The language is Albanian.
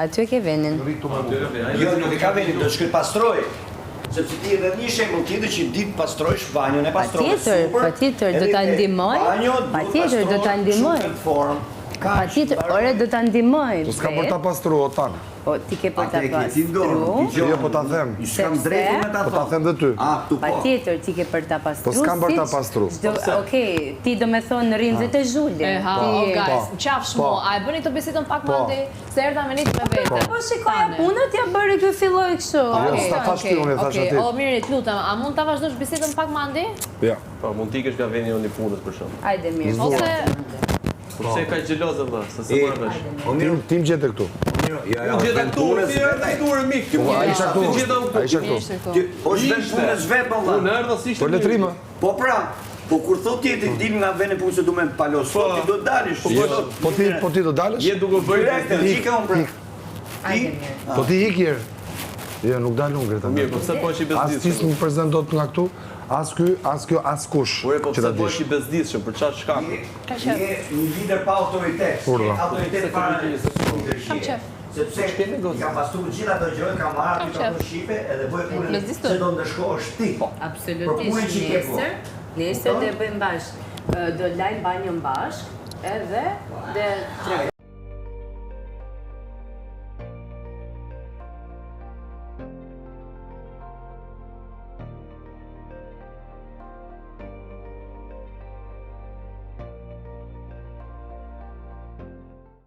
Aty e ke venin. Rri këtu me mua. Jo, nuk e ka venin, do të shkoj pastroj. Sepse ti edhe një shembull tjetër që di të pastrojsh banjon e pastrove Patjetër, super. patjetër, do edhe ta the, ndihmoj, Banjo, duhet patjetër, do ta pastrohet ndihmoj. shumë në formë. Kaq, Patjetër, mbaroi. ore do ta ndihmoj. Po s'ka për ta vet, pastru, o tan. Po ti ke për ta Atë e ke ti në dorë, pastru. dëgjoj. Jo, po ta them. S'kam Sepse- drejtë me ta Po ta thonë. them dhe ty. Ah, këtu po. Patjetër ti ke për ta pastru. Po s'kam për ta siç pastru. çdo- Okej, ti do me thonë rrin dhe te zhuli. E ha, Ti- o guys, Po. qafsh Po. mo, a e bëni të bisedën pak Po. më andej? Se erdha me nisë me vete. Po shikoja Tane. punët, ja bëri ky filloi kështu. Jo, Okej, s'ta thash ty, okej, unë e thash okej. aty. O Miri, të lutem, a mund ta vazhdosh bisedën pak më andej? Ja. Po, mund t'ikësh nga veni jonë i punës për shembull. Hajde mirë. Ose Po pse ka xheloz vëlla, se s'e E, marr vesh. O Ti mirë, ti më gjete këtu. o mirë, jo, jo, Unë gjeta vend këtu, punës ti vet erdhe ai. këtu ore mik. Po, ai isha këtu. Ti gjeta unë Ai isha Mirë këtu. ishte këtu. Ti, po është vend punës vet, po Unë vlla. erdha si ishte. Po letri më. Po pra, po kur thot tjetri dil nga vendi punës se du me palos, Po. ti do dalësh. Jo, Po ti po ti do dalësh? Je duke bërë Direkt, bezdis. qika unë pra. Hajde mirë. Po ti ik herë. Jo, nuk dal unë Greta. Mirë, po pse po është i As ti bezdisshëm? s'më prezantot nga këtu, as ky, as kjo, as kush. Ore, po që ta pse po dish. është i bezdisshëm, për çfarë shkaku? Je je një lider pa autoritet. Urdhra. Autoritet para leadership. Sepse Ç'kemi goca? i kam pastruar gjithë ato gjëra, kam marrë Kam aty qef. ato shqipe edhe bëj punën Bezdis se do ndëshkohesh ti. Për punën Absolutisht që ke po. nesër, nesër do e bëjmë bashkë. Ë, Do lajm banjon bashkë, edhe dhe tregoj.